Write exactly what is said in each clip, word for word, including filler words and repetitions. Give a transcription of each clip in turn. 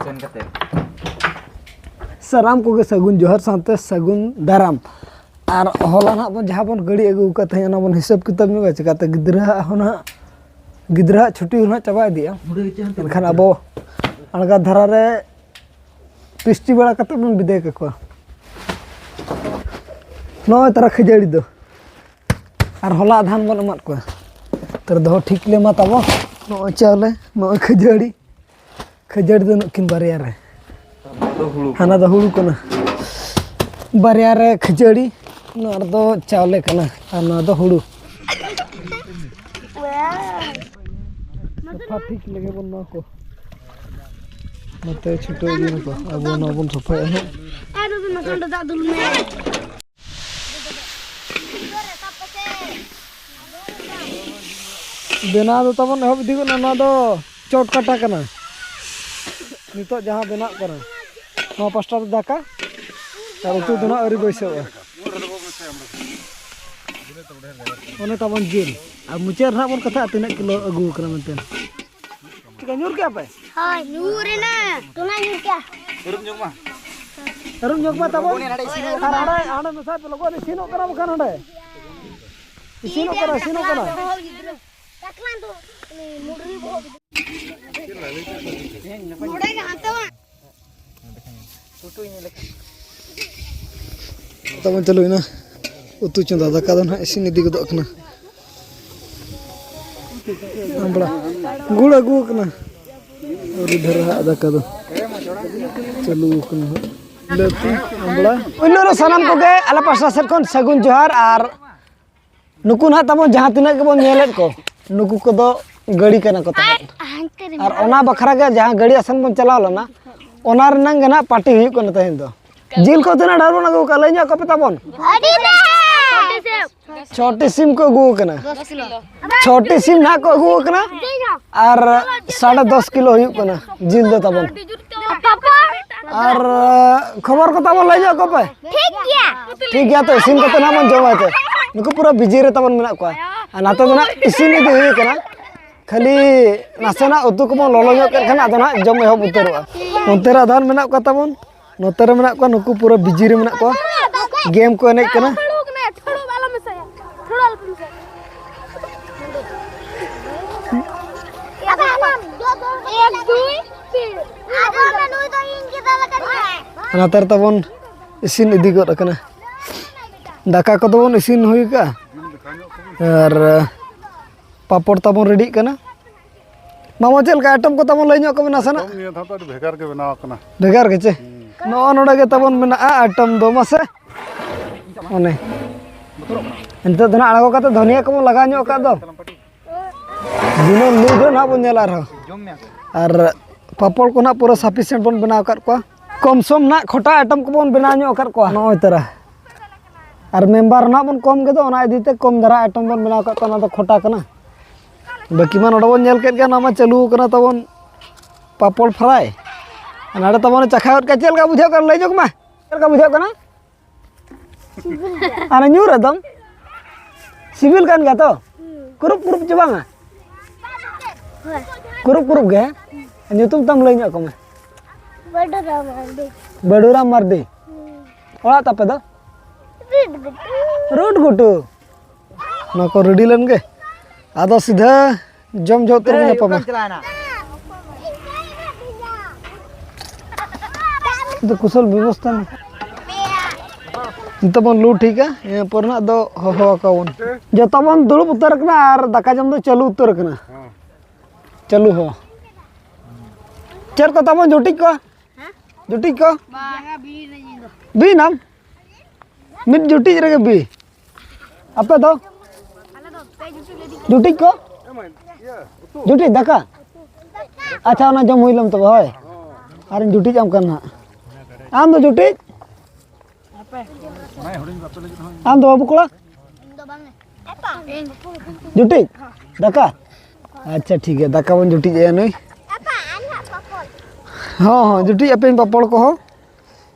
ᱥᱮᱱ ᱠᱟᱛᱮ᱾ ᱥᱟᱱᱟᱢ ᱠᱚᱜᱮ ᱥᱟᱹᱜᱩᱱ ᱡᱚᱦᱟᱨ ᱥᱟᱶᱛᱮ ᱥᱟᱹᱜᱩᱱ ᱫᱟᱨᱟᱢ᱾ ᱟᱨ ᱦᱚᱞᱟ ᱱᱟᱦᱟᱜ ᱵᱚᱱ ᱡᱟᱦᱟᱸ ᱵᱚᱱ ᱜᱟᱹᱲᱤ ᱟᱹᱜᱩ ᱟᱠᱟᱫ ᱛᱟᱦᱮᱸᱫ, ᱚᱱᱟ ᱵᱚᱱ ᱦᱤᱥᱟᱹᱵ ᱠᱤᱛᱟᱹᱵ ᱧᱚᱜᱟ, ᱪᱤᱠᱟᱹᱛᱮ ᱜᱤᱫᱽᱨᱟᱹ ᱦᱟᱜ ᱦᱚᱸ ᱱᱟᱦᱟᱜ, ᱜᱤᱫᱽᱨᱟᱹ ᱦᱟᱜ ᱪᱷᱩᱴᱤ ᱦᱚᱸ ᱱᱟᱦᱟᱜ ᱪᱟᱵᱟ ᱤᱫᱤᱜᱼᱟ᱾ ᱮᱱᱠᱷᱟᱱ ᱟᱵᱚ ᱟᱬᱜᱟᱛ ᱫᱷᱟᱨᱟ ᱨᱮ ᱯᱤᱥᱴᱤ ᱵᱟᱲᱟ ᱠᱟᱛᱮ ᱵᱚᱱ ᱵᱤᱫᱟᱹᱭ ᱠᱟᱠᱚᱣᱟ᱾ ᱱᱚᱜᱼᱚᱭ ᱛᱟᱨᱟ ᱠᱷᱟᱹᱡᱟᱹᱲᱤ ᱫᱚ, ᱟᱨ ᱦᱚᱞᱟ ᱟᱫᱷᱟᱱ ᱵᱚᱱ ᱮᱢᱟᱫ ᱠᱚᱣᱟ᱾ ᱛᱟᱨ ᱫᱚᱦᱚ ᱴᱷᱤᱠ ᱞᱮ ᱮᱢᱟ ᱛᱟᱵᱚ᱾ ᱱᱚᱜᱼᱚᱭ ᱪᱟᱣᱞᱮ, ᱱᱚᱜᱼᱚᱭ ᱠᱷᱟᱹᱡᱟᱹᱲᱤ, ᱠᱷᱟᱹᱡᱟᱹᱲᱤ ᱫᱚ ᱱᱩᱠᱤᱱ ᱵᱟᱨᱭᱟ ᱨᱮ᱾ ᱦᱟᱱᱟ ᱫᱚ ᱦᱩᱲᱩ ᱠᱟᱱᱟ᱾ ᱵᱟᱨᱭᱟ ᱨᱮ ᱠᱷᱟᱹᱡᱟᱹᱲᱤ, ᱱᱚᱣᱟ ᱨᱮᱫᱚ ᱪᱟᱣᱞᱮ ᱠᱟᱱᱟ, ᱟᱨ ᱱᱚᱣᱟ ᱫᱚ ᱦᱩᱲᱩ᱾ ᱥᱟᱯᱷᱟ ᱴᱷᱤᱠ ᱞᱮᱜᱮ ᱵᱚᱱ ᱱᱚᱣᱟ ᱠᱚ᱾ ᱱᱚᱛᱮ ᱪᱷᱩᱴᱟᱹᱣ ᱤᱫᱤ ᱱᱟᱠᱚ᱾ ᱟᱵᱚ ᱱᱚᱣᱟ ᱵᱚᱱ ᱥᱟᱯᱷᱟᱭᱟ ᱦᱟᱸᱜ᱾ ᱟᱨ ᱫᱚ ᱱᱟᱥᱮ ᱚᱸᱰᱮ ᱫᱟᱜ ᱫᱩᱞ ᱢᱮ᱾ ᱵᱮᱱᱟᱣ ᱫᱚ ᱛᱟᱵᱚᱱ ᱮᱦᱚᱵ ᱤᱫᱤ ᱜᱚᱫ ᱱᱟ᱾ ᱱᱚᱣᱟ ᱫᱚ ᱪᱚᱴ ᱠᱟᱴᱟ ᱠᱟᱱᱟ᱾ ᱱᱤᱛᱚᱜ ᱡᱟᱦᱟᱸ ᱵᱮᱱᱟᱜ ᱠᱟᱱᱟ, ᱱᱚᱣᱟ ᱯᱟᱥᱴᱟ ᱫᱚ ᱫᱟᱠᱟ, ᱟᱨ ᱩᱛᱩ ᱫᱚ ᱱᱟᱜ ᱟᱹᱣᱨᱤ ᱵᱟᱹᱭᱥᱟᱹᱣᱼᱟ᱾ ᱚᱱᱮ ᱛᱟᱵᱚᱱ ᱡᱤᱞ, ᱟᱨ ᱢᱩᱪᱟᱹᱫ ᱨᱮ ᱱᱟᱜ ᱵᱚᱱ ᱠᱟᱛᱷᱟᱜᱼᱟ ᱛᱤᱱᱟᱹᱜ ᱠᱤᱞᱳ ᱟᱹᱜᱩ ᱟᱠᱟᱱᱟ ᱢᱮᱱᱛᱮ᱾ ᱪᱮᱠᱟ ᱧᱩᱨ ᱠᱮᱜᱼᱟ ᱯᱮ? ᱦᱳᱭ, ᱧᱩᱨ ᱮᱱᱟ᱾ ᱴᱚᱞᱟ ᱧᱩᱨ ᱠᱮᱜᱼᱟ᱾ ᱟᱹᱨᱩᱵ ᱧᱚᱜ ᱢᱟ᱾ ᱟᱹᱨᱩᱵ ᱧᱚᱜ ᱢᱟ ᱛᱟᱵᱚᱱ᱾ ᱟᱨ ᱦᱟᱸᱰᱮ, ᱦᱟᱸᱰᱮ ᱢᱮᱥᱟᱭ ᱯᱮ, ᱞᱚᱜᱚᱱ ᱤᱥᱤᱱᱚᱜ ᱠᱟᱱᱟ ᱵᱟᱠᱷᱟᱱ ᱦᱟᱸᱰᱮ᱾ ᱤᱥᱤᱱᱚᱜ ᱠᱟᱱᱟ, ᱤᱥᱤᱱᱚᱜ ᱠᱟᱱᱟ᱾ ᱱᱚᱰᱮ ᱜᱮ ᱦᱟᱱᱛᱮ ᱵᱟᱝ᱾ ᱛᱟᱵᱚᱱ ᱪᱟᱹᱞᱩᱭᱮᱱᱟ ᱩᱛᱩ ᱪᱚᱸᱫᱟ, ᱫᱟᱠᱟ ᱫᱚ ᱱᱟᱦᱟᱜ ᱤᱥᱤᱱ ᱤᱫᱤ ᱜᱚᱫᱚᱜ ᱠᱟᱱᱟ᱾ ᱟᱢᱵᱽᱲᱟ ᱜᱩᱲ ᱟᱹᱜᱩ ᱟᱠᱟᱱᱟ, ᱟᱹᱣᱨᱤ ᱰᱷᱮᱨ ᱦᱟᱸᱜ ᱫᱟᱠᱟ ᱫᱚ ᱪᱟᱹᱞᱩ ᱟᱠᱟᱱᱟ ᱦᱟᱸᱜ᱾ ᱞᱟᱹᱛᱤ ᱟᱢᱵᱽᱲᱟ᱾ ᱯᱩᱭᱞᱩ ᱨᱮ ᱥᱟᱱᱟᱢ ᱠᱚᱜᱮ ᱟᱞᱮ ᱯᱟᱥᱴᱟ ᱥᱮᱫ ᱠᱷᱚᱱ ᱥᱟᱹᱜᱩᱱ ᱡᱚᱦᱟᱨ᱾ ᱟᱨ ᱱᱩᱠᱩ ᱱᱟᱦᱟᱜ ᱛᱟᱵᱚᱱ ᱡᱟᱦᱟᱸ ᱛᱤᱱᱟᱹᱜ ᱜᱮᱵᱚᱱ ᱧᱮᱞᱮᱫ ᱠᱚ, ᱱᱩᱠᱩ ᱠᱚᱫᱚ ᱜᱟᱹᱲᱤ ᱠᱟᱱᱟ ᱠᱚ ᱛᱟᱦᱮᱸᱫ᱾ ᱟᱨ ᱚᱱᱟ ᱵᱟᱠᱷᱨᱟ ᱜᱮ ᱡᱟᱦᱟᱸ ᱜᱟᱹᱲᱤ ᱟᱥᱮᱱ ᱵᱚᱱ ᱪᱟᱞᱟᱣ ᱞᱮᱱᱟ, ᱚᱱᱟ ᱨᱮᱱᱟᱝ ᱜᱮ ᱱᱟᱦᱟᱜ ᱯᱟᱨᱴᱤ ᱦᱩᱭᱩᱜ ᱠᱟᱱᱟ ᱛᱮᱦᱮᱧ ᱫᱚ᱾ ᱡᱤᱞ ᱠᱚ ᱛᱤᱱᱟᱹᱜ ᱰᱷᱮᱨ ᱵᱚᱱ ᱟᱹᱜᱩ ᱠᱟᱜᱼᱟ, ᱞᱟᱹᱭ ᱧᱚᱜ ᱠᱚᱯᱮ ᱛᱟᱵᱚᱱ᱾ ᱟᱹᱰᱤ ᱰᱷᱮᱨ! ᱪᱷᱚᱴᱤ ᱥᱤᱢ ᱠᱚ ᱟᱹᱜᱩ ᱟᱠᱟᱱᱟ᱾ ᱪᱷᱚᱴᱤ ᱥᱤᱢ ᱱᱟᱦᱟᱜ ᱠᱚ ᱟᱹᱜᱩ ᱟᱠᱟᱱᱟ ᱟᱨ ᱥᱟᱲᱮ ᱫᱚᱥ ᱠᱤᱞᱳ ᱦᱩᱭᱩᱜ ᱠᱟᱱᱟ ᱡᱤᱞ ᱫᱚ ᱛᱟᱵᱚᱱ᱾ ᱟᱨ ᱠᱷᱚᱵᱚᱨ ᱠᱚ ᱛᱟᱵᱚᱱ ᱞᱟᱹᱭ ᱧᱚᱜ ᱠᱚᱯᱮ᱾ ᱴᱷᱤᱠ ᱜᱮᱭᱟ᱾ ᱴᱷᱤᱠ ᱜᱮᱭᱟ, ᱛᱚ ᱤᱥᱤᱱ ᱠᱟᱛᱮ ᱱᱟᱦᱟᱜ ᱵᱚᱱ ᱡᱚᱢᱟ᱾ ᱛᱚ ᱱᱩᱠᱩ ᱯᱩᱨᱟᱹ ᱵᱤᱡᱤ ᱨᱮ ᱛᱟᱵᱚᱱ ᱢᱮᱱᱟᱜ ᱠᱚᱣᱟ᱾ ᱟᱨ ᱱᱟᱛᱮ ᱫᱚ ᱱᱟᱦᱟᱜ ᱤᱥᱤᱱ ᱤᱫᱤ ᱦᱩᱭ ᱟᱠᱟᱱᱟ᱾ ᱠᱷᱟᱹᱞᱤ ᱱᱟᱥᱮᱱᱟᱜ ᱩᱛᱩ ᱠᱚᱵᱚᱱ ᱞᱚᱞᱚ ᱧᱚᱜ ᱠᱮᱫ ᱠᱷᱟᱱ ᱟᱫᱚ ᱱᱟᱦᱟᱜ ᱡᱚᱢ ᱮᱦᱚᱵ ᱩᱛᱟᱹᱨᱚᱜᱼᱟ᱾ ᱱᱚᱛᱮ ᱨᱮ ᱟᱫᱷᱟᱱ ᱢᱮᱱᱟᱜ ᱠᱚᱣᱟ ᱛᱟᱵᱚᱱ, ᱱᱚᱛᱮ ᱨᱮ ᱢᱮᱱᱟᱜ ᱠᱚᱣᱟ, ᱱᱩᱠᱩ ᱯᱩᱨᱟᱹ ᱵᱤᱡᱤ ᱨᱮ ᱢᱮᱱᱟᱜ ᱠᱚᱣᱟ, ᱜᱮᱢ ᱠᱚ ᱮᱱᱮᱡ ᱠᱟᱱᱟ᱾ ᱞᱟᱛᱟᱨ ᱛᱟᱵᱚᱱ ᱤᱥᱤᱱ ᱤᱫᱤ ᱜᱚᱫ ᱟᱠᱟᱱᱟ᱾ ᱫᱟᱠᱟ ᱠᱚᱫᱚ ᱵᱚᱱ ᱤᱥᱤᱱ ᱦᱩᱭ ᱠᱟᱜᱼᱟ ᱟᱨ ᱯᱟᱯᱚᱲ ᱛᱟᱵᱚᱱ ᱨᱮᱰᱤᱜ ᱠᱟᱱᱟ᱾ ᱢᱟᱢᱟ, ᱪᱮᱫ ᱞᱮᱠᱟ ᱟᱭᱴᱮᱢ ᱠᱚ ᱛᱟᱵᱚᱱ ᱞᱟᱹᱭ ᱧᱚᱜ ᱠᱚ ᱵᱮᱱᱟ ᱥᱮ ᱱᱟᱜ? ᱱᱤᱭᱟᱹ ᱫᱷᱟᱣ ᱫᱚ ᱟᱹᱰᱤ ᱵᱷᱮᱜᱟᱨ ᱜᱮ ᱵᱮᱱᱟᱣ ᱟᱠᱟᱱᱟ᱾ ᱵᱷᱮᱜᱟᱨ ᱜᱮ ᱪᱮ? ᱱᱚᱜᱼᱚ ᱱᱚᱰᱮ ᱜᱮ ᱛᱟᱵᱚᱱ ᱢᱮᱱᱟᱜᱼᱟ ᱟᱭᱴᱮᱢ ᱫᱚ, ᱢᱟᱥᱮ᱾ ᱚᱱᱮ ᱱᱤᱛᱚᱜ ᱫᱚ ᱱᱟᱜ ᱟᱬᱜᱚ ᱠᱟᱛᱮ ᱫᱷᱚᱱᱤᱭᱟᱹ ᱠᱚᱵᱚᱱ ᱞᱟᱜᱟᱣ ᱧᱚᱜ ᱟᱠᱟᱫ ᱫᱚ᱾ ᱫᱤᱱᱟᱹᱢ ᱞᱩ ᱫᱚ ᱱᱟᱜ ᱵᱚᱱ ᱧᱮᱞᱟ ᱟᱨᱦᱚᱸ᱾ ᱟᱨ ᱯᱟᱯᱚᱲ ᱠᱚ ᱱᱟᱜ ᱯᱩᱨᱟᱹ ᱥᱟᱯᱷᱤᱥᱤᱭᱮᱱᱴ ᱵᱚᱱ ᱵᱮᱱᱟᱣ ᱟᱠᱟᱫ ᱠᱚᱣᱟ᱾ ᱠᱚᱢ ᱥᱚᱢ ᱱᱟᱜ ᱠᱷᱚᱴᱟ ᱟᱭᱴᱮᱢ ᱠᱚᱵᱚᱱ ᱵᱮᱱᱟᱣ ᱧᱚᱜ ᱟᱠᱟᱫ ᱠᱚᱣᱟ ᱱᱚᱜᱼᱚᱭ ᱛᱟᱨᱟ᱾ ᱟᱨ ᱢᱮᱢᱵᱟᱨ ᱱᱟᱜ ᱵᱚᱱ ᱠᱚᱢ ᱜᱮᱫᱚ, ᱚᱱᱟ ᱤᱫᱤ ᱛᱮ ᱠᱚᱢ ᱫᱷᱟᱨᱟ ᱟᱭᱴᱮᱢ ᱵᱚᱱ ᱵᱮᱱᱟᱣ ᱟᱠᱟᱫ ᱠᱚᱣᱟ, ᱚᱱᱟ ᱫᱚ ᱠᱷᱚᱴᱟ ᱠᱟᱱᱟ᱾ ᱵᱟᱹᱠᱤ ᱢᱟ ᱱᱚᱰᱮ ᱵᱚᱱ ᱧᱮᱞ ᱠᱮᱫ ᱜᱮᱭᱟ, ᱚᱱᱟ ᱢᱟ ᱪᱟᱹᱞᱩ ᱟᱠᱟᱱᱟ ᱛᱟᱵᱚᱱ ᱯᱟᱯᱚᱲ ᱯᱷᱨᱟᱭ᱾ ᱟᱨ ᱱᱚᱰᱮ ᱛᱟᱵᱚᱱ ᱪᱟᱠᱷᱟ ᱜᱚᱫ ᱠᱟᱜᱼᱟ᱾ ᱪᱮᱫ ᱞᱮᱠᱟ ᱵᱩᱡᱷᱟᱹᱜ ᱠᱟᱱᱟ ᱞᱟᱹᱭ ᱧᱚᱜ ᱢᱟ, ᱪᱮᱫ ᱞᱮᱠᱟ ᱵᱩᱡᱷᱟᱹᱜ ᱠᱟᱱᱟ? ᱟᱨ ᱧᱩᱨ ᱮᱠᱫᱚᱢ ᱥᱤᱵᱤᱞ ᱠᱟᱱ ᱜᱮᱭᱟ ᱛᱚ? ᱠᱩᱨᱩᱯ ᱠᱩᱨᱩᱯ ᱪᱮ ᱵᱟᱝᱟ? ᱦᱳᱭ᱾ ᱠᱩᱨᱩᱯ ᱠᱩᱨᱩᱯ ᱜᱮ, ᱦᱮᱸ? ᱧᱩᱛᱩᱢ ᱛᱟᱢ ᱞᱟᱹᱭ ᱧᱚᱜ ᱠᱚᱢᱮ᱾ ᱵᱟᱹᱰᱩᱨᱟᱢ ᱢᱟᱨᱰᱤ᱾ ᱵᱟᱹᱰᱩᱨᱟᱢ ᱢᱟᱨᱰᱤ᱾ ᱦᱩᱸ᱾ ᱚᱲᱟᱜ ᱛᱟᱯᱮ ᱫᱚ? ᱨᱩᱰ ᱜᱷᱩᱴᱩ᱾ ᱨᱩᱰ ᱜᱷᱩᱴᱩ᱾ ᱚᱱᱟ ᱠᱚ ᱨᱮᱰᱤ ᱞᱮᱱ ᱜᱮ, ᱟᱫᱚ ᱥᱤᱫᱷᱟᱹ ᱡᱚᱢ ᱡᱚᱦᱚᱜ ᱩᱛᱟᱹᱨ ᱵᱚᱱ ᱧᱟᱯᱟᱢᱟ᱾ ᱫᱚ ᱠᱩᱥᱚᱞ ᱵᱮᱵᱚᱥᱛᱷᱟ ᱱᱤᱛᱚᱜ ᱵᱚᱱ ᱞᱩ ᱴᱷᱤᱠᱟ, ᱤᱱᱟᱹ ᱯᱚᱨ ᱱᱟᱜ ᱫᱚ ᱦᱚᱦᱚ ᱟᱠᱚᱣᱟᱵᱚᱱ᱾ ᱡᱚᱛᱚ ᱵᱚᱱ ᱫᱩᱲᱩᱵ ᱩᱛᱟᱹᱨ ᱟᱠᱟᱱᱟ ᱟᱨ ᱫᱟᱠᱟ ᱡᱚᱢ ᱫᱚ ᱪᱟᱹᱞᱩ ᱩᱛᱟᱹᱨ ᱟᱠᱟᱱᱟ᱾ ᱪᱟᱹᱞᱩ ᱦᱚᱸ᱾ ᱪᱮᱫ ᱠᱚ ᱛᱟᱵᱚᱱ ᱡᱩᱴᱤᱡ ᱠᱚ? ᱡᱩᱴᱤᱡ ᱠᱚ? ᱵᱤ ᱱᱟᱢ? ᱢᱤᱫ ᱡᱩᱴᱤᱡ ᱨᱮᱜᱮ ᱵᱤ᱾ ᱟᱯᱮ ᱫᱚ? ᱡᱩᱴᱤᱡ ᱠᱚ? ᱡᱩᱴᱤᱡ ᱫᱟᱠᱟ? ᱟᱪᱪᱷᱟ, ᱚᱱᱟ ᱡᱚᱢ ᱦᱩᱭ ᱞᱮᱢ ᱛᱚᱵᱮ, ᱦᱳᱭ᱾ ᱟᱨᱤᱧ ᱡᱩᱴᱤᱡ ᱟᱢ ᱠᱟᱱᱟ ᱦᱟᱸᱜ᱾ ᱟᱢ ᱫᱚ ᱡᱩᱴᱤᱡ? ᱟᱢ ᱫᱚ ᱵᱟᱹᱵᱩ ᱠᱚᱲᱟ? ᱡᱩᱴᱤᱡ? ᱫᱟᱠᱟ? ᱟᱪᱪᱷᱟ, ᱴᱷᱤᱠ ᱜᱮᱭᱟ, ᱫᱟᱠᱟ ᱵᱚᱱ ᱡᱩᱴᱤᱡ ᱮᱭᱟ ᱱᱩᱭ᱾ ᱦᱚᱸ, ᱦᱚᱸ, ᱡᱩᱴᱤᱡ ᱟᱯᱮᱧ ᱯᱟᱯᱚᱲ ᱠᱚᱦᱚᱸ᱾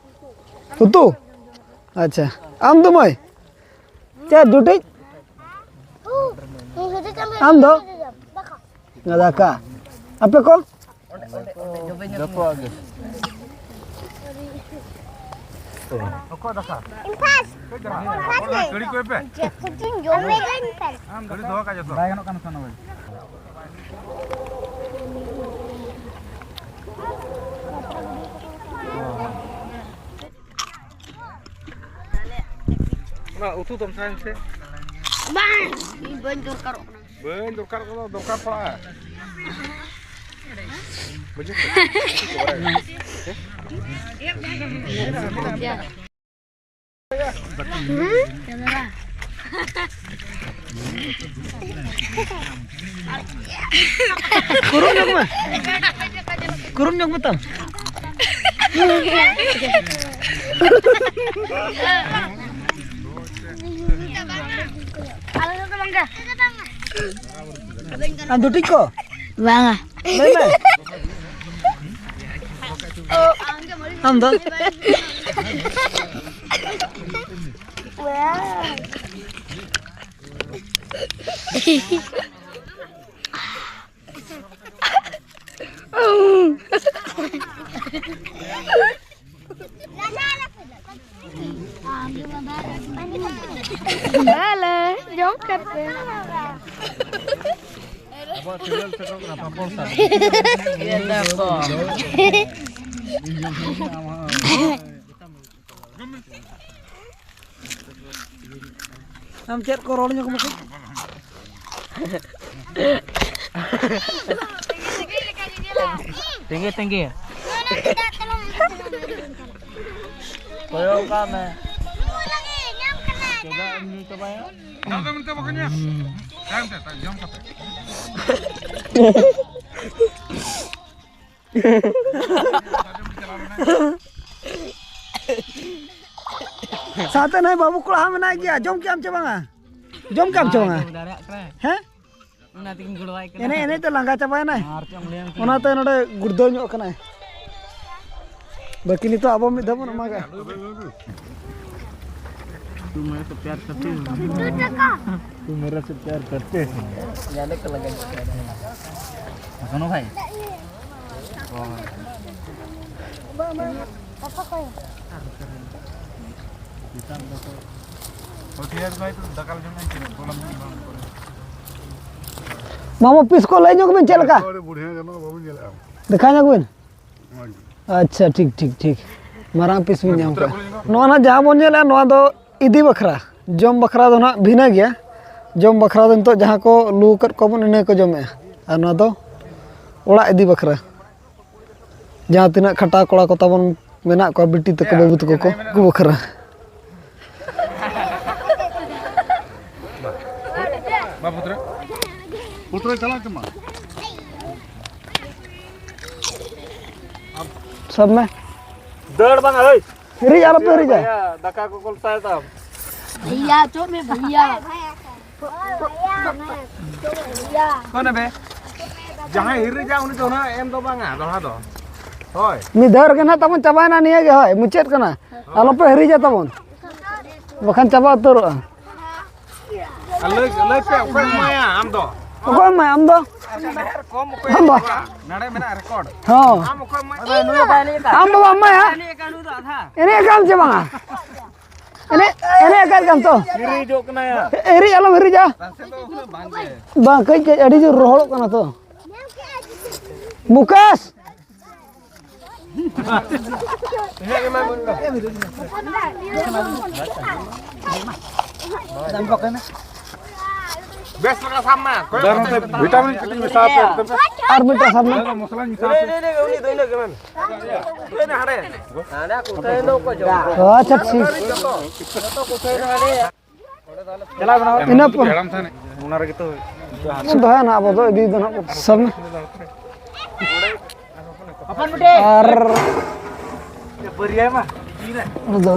ᱩᱛᱩ? ᱟᱪᱪᱷᱟ, ᱟᱢ ᱫᱚ ᱢᱟᱹᱭ? ᱪᱮᱫ ᱡᱩᱴᱤᱡ? ᱟᱢ ᱫᱚ? ᱫᱟᱠᱟ᱾ ᱟᱯᱮ ᱠᱚ? ᱚᱱᱟ ᱩᱛᱩ ᱫᱚᱢ ᱥᱟᱭ ᱢᱮᱥᱮ᱾ ᱵᱟᱝ, ᱤᱧ ᱵᱟᱹᱧ ᱫᱚᱨᱠᱟᱨᱚᱜ ᱠᱟᱱᱟ᱾ ᱵᱟᱹᱧ ᱫᱚᱨᱠᱟᱨᱚᱜ ᱠᱟᱱᱟ, ᱫᱚᱨᱠᱟᱨ ᱯᱟᱲᱟᱜᱼᱟ᱾ ᱵᱩᱡᱷᱟᱹᱣ ᱠᱮᱫᱟ? ᱠᱩᱨᱩᱢ ᱧᱚᱜ ᱢᱮ᱾ ᱠᱩᱨᱩᱢ ᱧᱚᱜ ᱢᱮ ᱛᱟᱢ᱾ ᱟᱨ ᱫᱩᱴᱤ ᱠᱚ? ᱵᱟᱝᱟ᱾ ᱞᱟᱹᱭ ᱢᱮ᱾ ᱟᱢ ᱫᱚ? ᱦᱮᱞᱳ, ᱡᱚᱢ ᱠᱟᱛᱮ᱾ ᱟᱵᱚᱣᱟᱜ ᱪᱮᱱᱮᱞ ᱥᱮᱴᱮᱨᱚᱜ ᱠᱟᱱᱟ, ᱯᱟᱯᱚᱲ ᱥᱟᱵ᱾ ᱤᱭᱟᱹ ᱫᱟ ᱠᱚ᱾ ᱟᱢ ᱪᱮᱫ ᱠᱚ ᱨᱚᱲ ᱧᱚᱜ ᱢᱮᱥᱮ? ᱛᱮᱸᱜᱮ, ᱛᱮᱸᱜᱮ᱾ ᱠᱚᱭᱚᱜ ᱠᱟᱜ ᱢᱮ᱾ ᱪᱮᱫᱟᱜ ᱮᱢ ᱧᱩ ᱪᱟᱵᱟᱭᱟ? ᱛᱟᱭᱚᱢ ᱛᱮ, ᱛᱟᱭᱚᱢ ᱡᱚᱢ ᱠᱟᱛᱮ᱾ ᱥᱟᱶᱛᱮ ᱱᱩᱭ ᱵᱟᱹᱵᱩ ᱠᱚᱲᱟ ᱦᱚᱸ ᱢᱮᱱᱟᱭ ᱜᱮᱭᱟ᱾ ᱡᱚᱢ ᱠᱮᱜ ᱟᱢ ᱪᱮ ᱵᱟᱝᱟ? ᱡᱚᱢ ᱠᱮᱜ ᱟᱢ ᱪᱮ ᱵᱟᱝᱟ? ᱫᱟᱲᱮᱭᱟᱜ ᱠᱟᱱᱟᱭ᱾ ᱦᱮᱸ? ᱚᱱᱟ ᱛᱮᱜᱤᱧ ᱜᱚᱲᱚᱣᱟᱭ ᱠᱟᱱᱟ᱾ ᱮᱱᱮᱡ ᱮᱱᱮᱡ ᱛᱮ ᱞᱟᱸᱜᱟ ᱪᱟᱵᱟᱭᱮᱱᱟᱭ᱾ ᱟᱨ ᱪᱮᱫ ᱮᱢ ᱞᱟᱹᱭᱟᱢ ᱠᱟᱱᱟ? ᱚᱱᱟᱛᱮ ᱱᱚᱰᱮ ᱜᱩᱲᱫᱟᱹᱣ ᱧᱚᱜ ᱠᱟᱱᱟᱭ᱾ ᱵᱟᱹᱠᱤ ᱱᱤᱛᱚᱜ ᱟᱵᱚ ᱢᱤᱫ ᱫᱷᱟᱣ ᱵᱚᱱ ᱮᱢᱟᱜᱟ᱾ तू मेरे से प्यार करते हो? तू मेरे से प्यार करते हो? सुनो भाई। ᱢᱟᱢᱚ, ᱯᱤᱥ ᱠᱚ ᱞᱟᱹᱭ ᱧᱚᱜ ᱵᱤᱱ ᱪᱮᱫ ᱞᱮᱠᱟ? ᱟᱹᱰᱤ ᱵᱩᱲᱦᱤᱭᱟᱹ ᱜᱟᱱᱚᱜᱼᱟ, ᱵᱟᱵᱚᱱ ᱧᱮᱞᱮᱜᱼᱟ᱾ ᱫᱮᱠᱷᱟᱣ ᱧᱚᱜ ᱵᱤᱱ᱾ ᱢᱚᱡᱽ ᱜᱮ᱾ ᱟᱪᱪᱷᱟ, ᱴᱷᱤᱠ, ᱴᱷᱤᱠ, ᱴᱷᱤᱠ᱾ ᱢᱟᱨᱟᱝ ᱯᱤᱥ ᱵᱤᱱ ᱧᱟᱢ ᱠᱟᱜᱼᱟ᱾ ᱱᱚᱣᱟ ᱱᱟᱜ ᱡᱟᱦᱟᱸ ᱵᱚᱱ ᱧᱮᱞᱮᱜᱼᱟ, ᱱᱚᱣᱟ ᱫᱚ ᱤᱫᱤ ᱵᱟᱠᱷᱨᱟ, ᱡᱚᱢ ᱵᱟᱠᱷᱨᱟ ᱫᱚ ᱱᱟᱜ ᱵᱷᱤᱱᱟᱹ ᱜᱮᱭᱟ᱾ ᱡᱚᱢ ᱵᱟᱠᱷᱨᱟ ᱫᱚ ᱱᱤᱛᱚᱜ ᱡᱟᱦᱟᱸ ᱠᱚ ᱞᱩ ᱟᱠᱟᱫ ᱠᱚᱣᱟ ᱵᱚᱱ, ᱤᱱᱟᱹ ᱠᱚ ᱡᱚᱢᱮᱜᱼᱟ᱾ ᱟᱨ ᱱᱚᱣᱟ ᱫᱚ ᱚᱲᱟᱜ ᱤᱫᱤ ᱵᱟᱠᱷᱨᱟ, ᱡᱟᱦᱟᱸ ᱛᱤᱱᱟᱹᱜ ᱠᱷᱟᱴᱟᱣ ᱠᱚᱲᱟ ᱠᱚ ᱛᱟᱵᱚᱱ ᱢᱮᱱᱟᱜ ᱠᱚᱣᱟ, ᱵᱤᱴᱤ ᱛᱟᱠᱚ, ᱵᱟᱹᱵᱩ ᱛᱟᱠᱚ ᱠᱚ, ᱩᱱᱠᱩ ᱵᱟᱠᱷᱨᱟ᱾ ᱢᱟ ᱯᱩᱛᱨᱟᱹ᱾ ᱯᱩᱛᱨᱟᱹ ᱪᱟᱞᱟᱜ ᱠᱟᱱᱟ᱾ ᱥᱟᱵ ᱢᱮ᱾ ᱫᱟᱹᱲ ᱵᱟᱝ, ᱦᱳᱭ᱾ ᱦᱤᱨᱤᱡ ᱟᱞᱚᱯᱮ ᱦᱤᱨᱤᱡᱟ᱾ ᱫᱟᱠᱟ ᱠᱚ ᱠᱚᱞᱥᱟᱭ ᱛᱟᱢ᱾ ᱵᱷᱟᱭᱟ, ᱪᱚᱜ ᱢᱮ, ᱵᱷᱟᱭᱟ᱾ ᱚᱠᱚᱭ ᱱᱮ ᱵᱮ? ᱡᱟᱦᱟᱸᱭ ᱦᱤᱨᱤᱡᱟ, ᱩᱱᱤ ᱫᱚ ᱚᱱᱟ ᱮᱢ ᱫᱚ ᱵᱟᱝᱟ, ᱫᱚᱦᱲᱟ ᱫᱚ᱾ ᱦᱳᱭ᱾ ᱢᱤᱫ ᱫᱷᱟᱣ ᱨᱮᱜᱮ ᱱᱟᱦᱟᱜ ᱛᱟᱵᱚᱱ ᱪᱟᱵᱟᱭᱮᱱᱟ, ᱱᱤᱭᱟᱹ ᱜᱮ, ᱦᱳᱭ, ᱢᱩᱪᱟᱹᱫ ᱠᱟᱱᱟ᱾ ᱟᱞᱚᱯᱮ ᱦᱤᱨᱤᱡᱟ ᱛᱟᱵᱚᱱ, ᱵᱟᱠᱷᱟᱱ ᱪᱟᱵᱟ ᱩᱛᱟᱹᱨᱚᱜᱼᱟ᱾ ᱟᱨ ᱞᱟᱹᱭ, ᱞᱟᱹᱭ ᱯᱮ, ᱚᱠᱚᱭ ᱮᱢᱟᱭᱟ ᱟᱢ ᱫᱚ? ᱚᱠᱚᱭ ᱮᱢᱟᱭᱟ ᱟᱢ ᱫᱚ? ᱟᱪᱪᱷᱟ, ᱰᱷᱮᱨ ᱠᱚᱢ ᱚᱠᱚᱭ ᱟᱢ ᱫᱚ? ᱮᱢᱟᱭᱟ? ᱱᱚᱰᱮ ᱢᱮᱱᱟᱜᱼᱟ ᱨᱮᱠᱚᱨᱰ᱾ ᱦᱚᱸ᱾ ᱟᱢ ᱚᱠᱚᱭ ᱮᱢᱟᱭᱟ? ᱟᱢ ᱫᱚ ᱵᱟᱢ ᱮᱢᱟᱭᱟ? ᱮᱱᱮᱡ ᱟᱠᱟᱱ ᱱᱩᱭ ᱫᱚ ᱟᱫᱷᱟ᱾ ᱮᱱᱮᱡ ᱟᱠᱟᱱ ᱪᱮ ᱵᱟᱝᱟ? ᱮᱱᱮᱡ, ᱮᱱᱮᱡ ᱟᱠᱟᱫ ᱜᱮᱭᱟᱢ ᱛᱚ? ᱦᱤᱨᱤᱡᱚᱜ ᱠᱟᱱᱟᱭᱟ᱾ ᱦᱤᱨᱤᱡ ᱟᱞᱚᱢ ᱦᱤᱨᱤᱡᱟ᱾ ᱱᱟᱥᱮ ᱫᱚ ᱩᱱᱟᱹᱜ ᱵᱟᱝ ᱜᱮ᱾ ᱵᱟᱝ, ᱠᱟᱹᱡ, ᱠᱟᱹᱡ ᱟᱹᱰᱤ ᱡᱳᱨ ᱨᱚᱦᱚᱲᱚᱜ ᱠᱟᱱᱟ ᱛᱚ᱾ ᱢᱩᱠᱮᱥ! ᱵᱮᱥ ᱞᱮᱠᱟ ᱥᱟᱵ ᱢᱮ᱾ ᱵᱷᱤᱴᱟᱢᱤᱱ ᱠᱟᱹᱴᱤᱡ ᱢᱮᱥᱟ ᱟᱯᱮ ᱮᱠᱫᱚᱢ᱾ ᱟᱨ ᱢᱤᱫᱴᱟᱝ ᱥᱟᱵ ᱢᱮ᱾ ᱢᱚᱥᱞᱟᱧ ᱢᱮᱥᱟ ᱟᱯᱮ᱾ ᱩᱱᱤ ᱫᱚ ᱤᱱᱟᱹ ᱜᱮ ᱢᱮᱱ᱾ ᱦᱟᱸᱰᱮ ᱠᱩᱴᱷᱟᱹᱭ ᱱᱚ ᱠᱚ ᱡᱚᱢ᱾ ᱟᱪᱪᱷᱟ, ᱴᱷᱤᱠ᱾ ᱤᱱᱟᱹ ᱯᱚᱨ ᱦᱟᱲᱟᱢ ᱛᱟᱦᱮᱱ᱾ ᱚᱱᱟ ᱨᱮᱜᱮ ᱛᱚ ᱵᱚᱱ ᱫᱚᱦᱚᱭᱟ ᱱᱟᱦᱟᱜ, ᱟᱵᱚ ᱫᱚ ᱤᱫᱤ ᱫᱚ ᱱᱟᱦᱟᱜ ᱥᱟᱵ ᱢᱮ᱾ ᱟᱨ ᱵᱟᱹᱨᱭᱟᱹ ᱢᱟ᱾ ᱚᱱᱟ ᱫᱚ